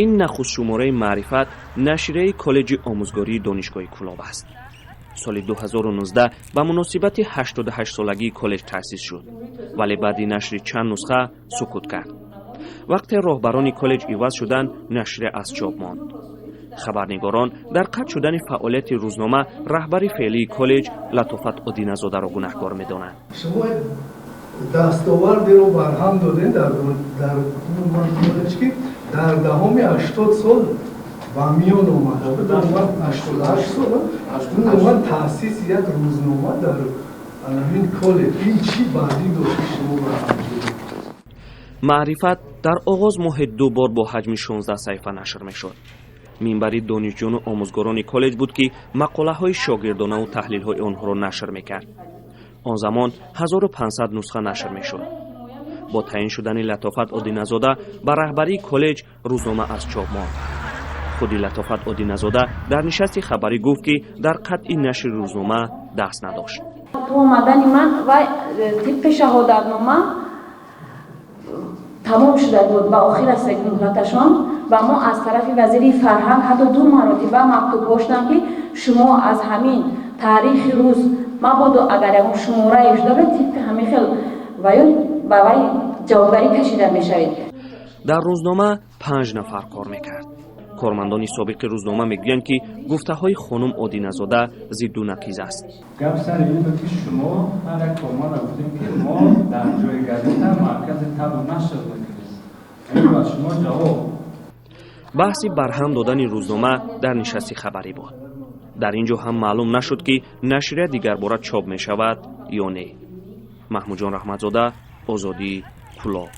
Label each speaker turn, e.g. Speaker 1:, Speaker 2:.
Speaker 1: Ин нахустшумораи «Маърифат», нашрияи Коллеҷи омӯзгории Донишгоҳи Кӯлоб аст. Соли 2019 ба муносибати 88-солагии коллеҷ таъсис шуд, вале баъди нашри чанд нусха сукут кард. Вақте роҳбарони коллеҷ иваз шуданд, нашрия аз чоп монд. Хабарнигорон дар қатъ шудани фаъолияти рӯзнома раҳбари феълии коллеҷ Латофат Одиназодаро гунаҳкор медонанд.
Speaker 2: Шумо дастовардеро барҳам додем дар коллеҷ, ки дар давоми 80 сол ба миён омада буд. 88 сол умуман таъсиси як рӯзнома дар ҳамин коллеҷ, ин чӣ баъдӣ дошт, ки шумо барҳам додед?
Speaker 1: «Маърифат» дар оғоз моҳе ду бор бо ҳаҷми 16 саҳифа нашр мешуд. Минбари донишҷӯну омӯзгорони коллеҷ буд, ки мақолаҳои шогирдонаву таҳлилҳои онҳоро нашр мекард. Он замон 1500 нусха нашр мешуд. Бо таъин шудани Латофат Одиназода ба раҳбарии коллеҷ, рӯзнома аз чоп монд. Худи Латофат Одиназода дар нишасти хабарӣ гуфт, ки дар қатъи нашри рӯзнома даст надошт.
Speaker 3: То омадани ман вай тибқи шаҳодатнома тамом шуда буд, ба охир расид муҳлаташон. Ва мо аз тарафи вазири фарҳанг ҳатто ду маротиба мактубҳо шудам, ки шумо аз ҳамин таърихи рӯз мабодо агар ягон шуморае шуда буд, тибқи ҳамин хел ва ё ба вай ҷавобгарӣ кашида мешавед.
Speaker 1: Дар рӯзнома панҷ нафар кор мекард. Кормандони собиқи рӯзнома мегӯянд, ки гуфтаҳои хонум Одиназода зидду нақиз аст.
Speaker 4: Гап сари ин буд, ки шумо ҳар як корманда гуфтем, ки мо дар ҷои газета маркази табу нашр мекунем, ба шумо ҷавоб.
Speaker 1: Баҳси барҳам додани рӯзнома дар нишасти хабарӣ буд. Дар ин ҷо ҳам маълум нашуд, ки нашрия дигарбора чоп мешавад ё не. Маҳмудҷон Раҳматзода, «Озодӣ», Кӯлоб.